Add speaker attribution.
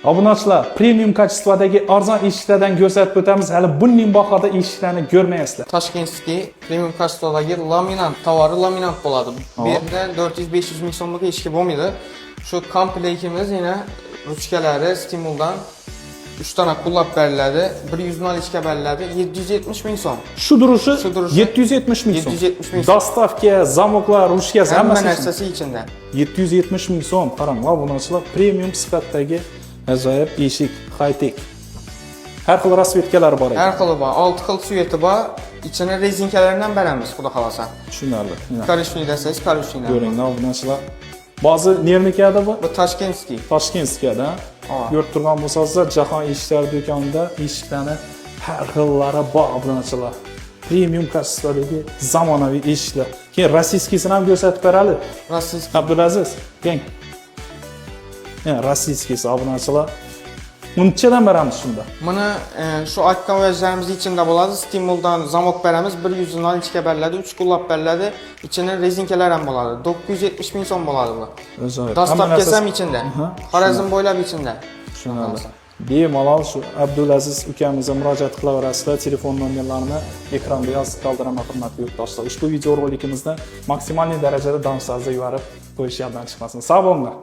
Speaker 1: Obunachilar, premium качество dagi arzon eshiklardan ko'rsatib o'tamiz. Hali buning bahoda eshiklarni ko'rmayapsizlar.
Speaker 2: Ташкентский premium качество dagi laminat tovari laminat bo'ladi. Bu yerda 400-500 ming so'mlik eshigi bo'lmaydi. Shu komplektimiz yana ruchkalari Stimuldan 3 tane qulab beriladi, 100 наличка beriladi, 770 ming so'm.
Speaker 1: Shu durishi
Speaker 2: Shu durishi
Speaker 1: 770 ming so'm.
Speaker 2: 770 ming so'm.
Speaker 1: Доставка, замок lar, ruchkasi,
Speaker 2: Hamma
Speaker 1: hammasi
Speaker 2: narsasi ichida.
Speaker 1: 770 ming so'm. Qarang, obunachilar, premium sifatdagi ajoyib eshik, high-tech. Har xil расцветка lari bor ekan.
Speaker 2: Har xili bor, 6 xil цвет i bor. Ichini rezinkalaridan beramiz, xudo xolasa.
Speaker 1: Tushunarli. Mana,
Speaker 2: Коричневый desangiz, коричневый.
Speaker 1: Ko'ring, obunachilar. Ba'zi nernikada bu?
Speaker 2: Bu Ташкентский.
Speaker 1: Toshkentskada.
Speaker 2: Aa.
Speaker 1: Ko'rib turgan bo'lsangizlar, Jahon eshiklari do'konida eshiklarni har xillari bor, obunachilar. Premium качество dagi zamonaviy eshiklar. Keyin российский sini ham ko'rsatib beraylik.
Speaker 2: Российский.
Speaker 1: Abdulaziz, keling. Yani российский si, obunachilar. Bunchadan beramiz shunda?
Speaker 2: Buni shu aytgan vajlarimiz ichida bo'ladi. Stimuldan замок beramiz, 100 наличка beriladi, 3 qulab beriladi. Ichini rezinkalar ham bo'ladi. 970 ming so'm bo'ladi bu.
Speaker 1: Ajoyib.
Speaker 2: Доставка si ham ichida. Xorazm bo'ylab ichida.
Speaker 1: Tushunarli. Bemalol shu Abdulaziz ukamizga murojaat qilaverasizlar. Telefon nomerlarini ekranda yozib qoldiraman, hurmatli yurtdoshlar. Ushbu videorolikimizni maksimal darajada do'stlaringizga yuborib qo'yish yoddan chiqmasin. Sog' bo'linglar.